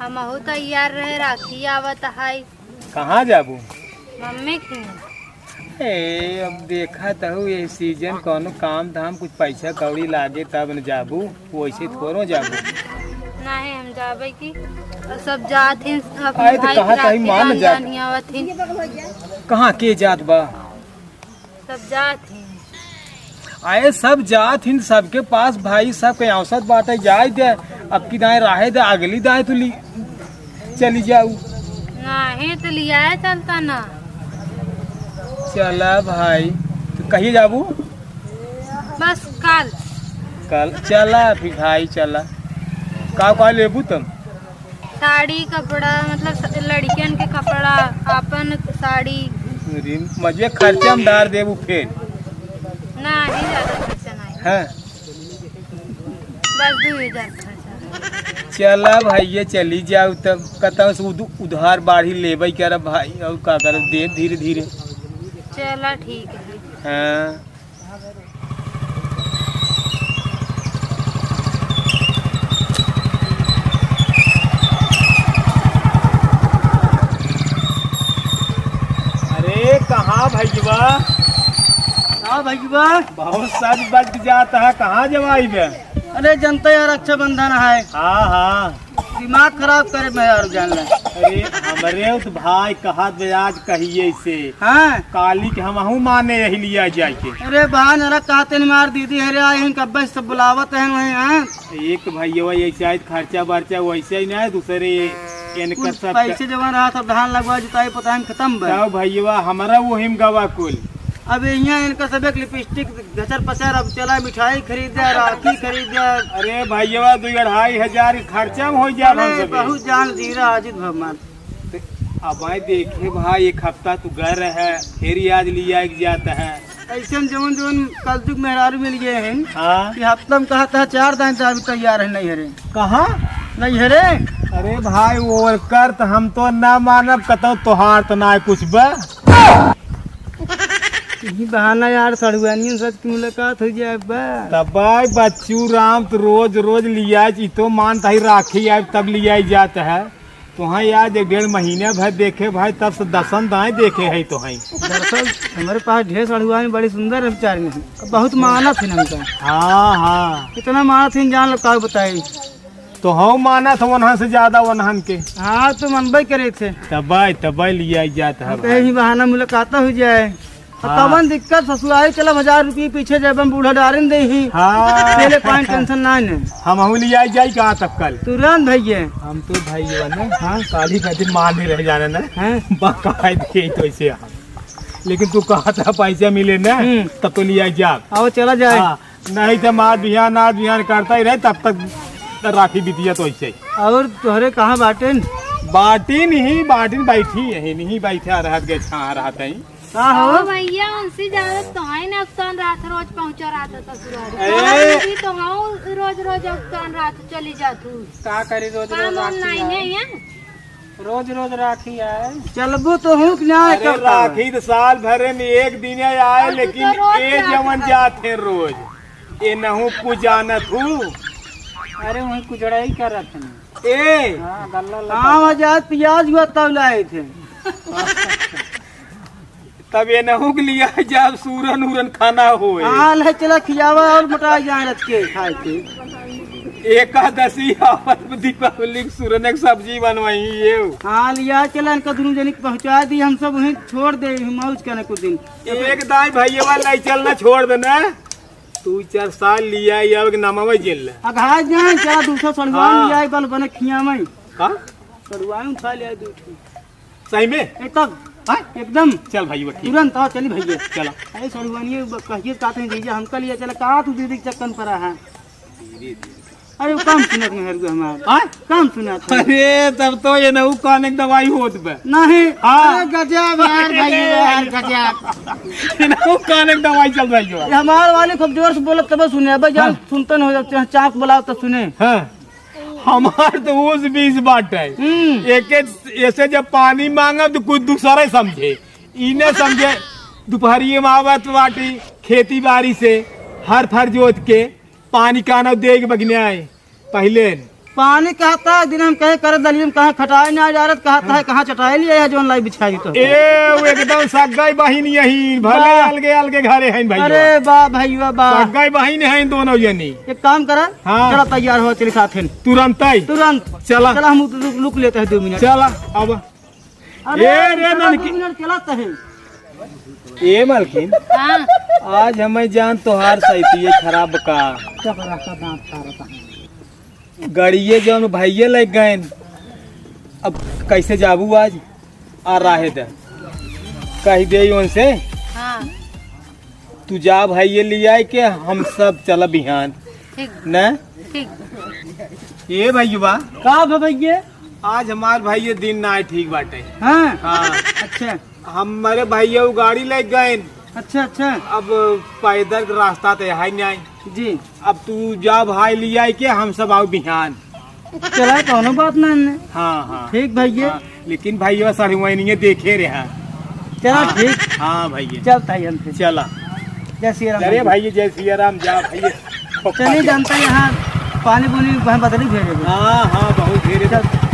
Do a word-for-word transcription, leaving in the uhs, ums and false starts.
हमहू तैयार रहे, राखी आवत है। कहाँ जाबू? मम्मी के। ए, अब देखत हऊ, ये सीजन कौनो काम धाम, कुछ पैसा कौड़ी लागे तब न जाबू, वैसे थोड़ो जाबू। नहीं, हम जाबे की, सब जात ही, अपने अरे, तो भाई कहा के ताई राखी मान बांध जा। जानी आवत ही। कहाँ के जात बा? सब जात ही। अरे, सब जात हिन, सबके पास भाई, सबके औसत बाटे, जाए दे। अब की दाएं राहे दे, अगली दाएं तू ली, चली जाऊ। नहीं तो लियाए चलता ना। चला भाई, तो कहिए जाबू? बस कल। कल चला फिर भाई, चला। का का लेबू तुम? साड़ी कपड़ा, मतलब स-, लड़कियन के कपड़ा, आपन साड़ी। अरे, मजे खर्चा में डार देबू फिर। नहीं, ज्यादा खर्चा नहीं। हाँ। बस दो हजार खर्चा। चला भैया, चली जाऊ तब। कतौ से उध-, उधार बाढ़ी लेबै करब भाई, और का करब, देब धीरे धीरे। चला ठीक है। हाँ। अरे, कहाँ भैया? का भैया? बहुत सज बज जात है, कहाँ जवाई बे? अरे, जनता यार, रक्षाबंधन है। हाँ, हाँ। दिमाग खराब करे में यार, जान ले। अरे, हमरे तो भाई कहत बे आज कहिए से। हाँ। काली के हमहू माने यही लिया जाए के। अरे, बहान जरा कहते नहीं मार दीदी, अरे, आई हम कब्बे से बुलावत हैं वहीं, हाँ। एक भैया ऐसे आए खर्चा बर्चा वैसे ही ना है, दूसरे इनकर कुल सब पैसे जमा रहा, सब धान लगवा जुताई पोताई में खत्म बा। तब भैया हमरा वही में गवा कुल। अब यहाँ इनका सब एक लिपस्टिक घचर पचर, अब चला मिठाई खरीद दे, राखी खरीद दे। अरे भैया, दो अढ़ाई हजार के खर्चा में हो जाए अरे, हम सब। बहुत जान दीरा अजित भगवान। अब भाई देखे भाई, एक हफ्ता तू घर है, फिर आज लिया के जाता है। ऐसे में जवन जवन कलजुग मेहरारू मिल गए हैं हाँ। कि हफ्ता में कहता है चार दान दारू तैयार है, नहीं हरे। कहाँ? नहीं हरे। अरे भाई, वो कर तो हम तो ना मानब, कतौ तोहार तो ना कुछ बा। यही बहाना यार, सड़ुआनियन से की मुलाकात हो जाए बा। तब भाई बच्चू राम तो रोज रोज लिया, ई तो मान ताही राखी आए तब लिया जाता है। तोहई आज एक डेढ़ महीने भर देखे भाई, तब से दसन दाएं देखे है तोहई। दरअसल हमारे पास ढेर सड़ुआइन बड़ी सुंदर है बेचारी, बहुत मानत है हमका। हाँ, हाँ। इतना मानत है, जान लो का बताई। तो हम मानत है वनहन से ज्यादा वनहन के। हाँ, तो मनबे करे थे। तबै, तबै लिया जात है हम कहे भाई। ही बहाना मुलाकात हो जाए। हाँ। कवन दिक्कत, ससुराल चलब, हजार रुपये पीछे जेब में बूढ़ा डारिन दे ही। हाँ। तेले पानी टेंशन ना ने। हमहू लिया जाई का तब कल? तुरंत भैया। हम तो भैया ना, हाँ। काली का दिन मान ही रह जाने ना। हाँ। बकायदे ही तो ऐसे हम। लेकिन तू कहा था पैसा मिले ना, हम्म। तब तो लिया जा। आओ चला जाए। हाँ, नहीं तो मार बिहान, आज बिहान करता ही रहे, तब तक राखी बितिया तो ऐसे ही। और तोहरे कहाँ बाटिन? बाटिन ही, बाटिन बैठी है, नहीं बैठा रहत गए, छाँ रहत है। का हो? ओ भैया, उनसे ज्यादा तोहई ना उकतान रात रोज पहुँचा रहत है ससुराल। ए! तोहई भी तो हाँ रोज रोज उकतान रात चली जात हूँ। का करी रोज काम रोज वाम आखी नहीं आए। है यहाँ? रोज रोज राखी आए। चलबू तो हूँ कि ना अरे करता है? राखी तो साल भर में एक दिन आए, और तू लेकिन तो रोज ए जात जवन है। जात है रोज, ए नहू कुछ जानत हूँ। अरे वहीं कुजड़ा ही करत है ना। ए! हाँ, गल्ला लगा। हाँ, आज प्याज हुआ तब लाए थे। तब ये नहू के लिया जाब सूरन उरन खाना होए। हाँ, ले चला खियावा और मोटा जाए रच के खाए के। एकादशी आवत दीपावली के सूरन एक सब्जी बनवाई ये। हाँ, लिया चला इनका दोनों जनी के पहुँचा दी, हम सब वहीं छोड़ दे, हम मौज करने कुछ दिन। एक दाई भैया वाला ले चलना छोड़ देना। तू चार साल लिया ये अब नमवा जेल ले। अघा जाए, चला दूसरा सड़ुआ हाँ। लिया, बल बने खिया में। का? सड़ुआ उठा लिया दू ठो। सही में? एकदम। हाँ? एकदम। चल भाई, वो ठीक। तुरंत आओ, चली भैया। चला। अरे सड़ुआनिये ब-, कहिए का तुम जीजा हमका लिए चला, का तू दीदी के चक्कर में पड़ा है? अरे वो काम सुनत नहीं हर हमार। हाँ? काम सुनत है। अरे तब तो ये नहू कान एक दवाई होत बे। नहीं। हाँ। अरे गजब यार भाई यार, गजब। ये नहू कान एक दवाई चल रही हो। ये हमार वाली खूब जोर से बोलत तब सुने, अब जब हाँ। सुनते न हो, जब चाँक बुलाओ तो सुने। हाँ। हमार तो उस बीस बाटे। हम्म। एक एक ऐसे जब पानी मांगब तो कुछ दूसरा ही समझे, इन्हें समझे। दोपहरिये में आवत बाटी खेती बाड़ी से, हर फर जोत के पानी काना दे के बगने आए। पहले पानी कहत है, दिन हम कहे करे दलियम कहाँ खटाए ना डारत, कहत है कहाँ चटाए लिए है, जौन लाई बिछाई तो। ए, वो एकदम सगाई बहिन यही, भले वाह। अलगे अलगे घरे हैं भैया। अरे वाह भैया वाह। सगाई बहिन हैं दोनों जनी। एक काम करा, हाँ। चला तैयार हो, चली साथ हैं। तुरंत आई। तुरंत। चला। चला हम लुक, लुक लेते हैं दो मिनट। चला, अब। अरे, ए रे चला ननकी। दो मिनट चला तहे। ए मलकिन, हाँ। आज हमें जान तोहार सैतिये खराब का। चुप रह, का दांत फाड़त है। गड़िए जौन भइये लग गए, अब कैसे जाबू आज? आ रहे दे, कह दे उनसे। हाँ। तू जा भाई, ये ले आए के हम सब चला बिहान। ठीक। न? ठीक। ये भैया, का बा भैया? आज हमार भाई ये दिन ना ठीक बाटे। हाँ। हाँ। अच्छा। हमारे भैया वो गाड़ी ले गए। अच्छा, अच्छा। अब पैदल के रास्ता तो है नहीं। जी। अब तू जा भाई, ले आए के हम सब आओ बिहान। चला, कौनो बात ना है। हाँ, हाँ। ठीक भैया। हाँ, लेकिन भैया सड़ुआइनिये देखे रहे हैं। चला, हाँ, ठीक। हाँ भैया। चलता है हम फिर। चला। जय सिया राम अरे भैया। भैया, जय सिया राम, जा भैया। चलिए, जानता है यहाँ पानी बुनी वहाँ बदली भेजे। हाँ, हाँ, बहुत ढेर है। चल।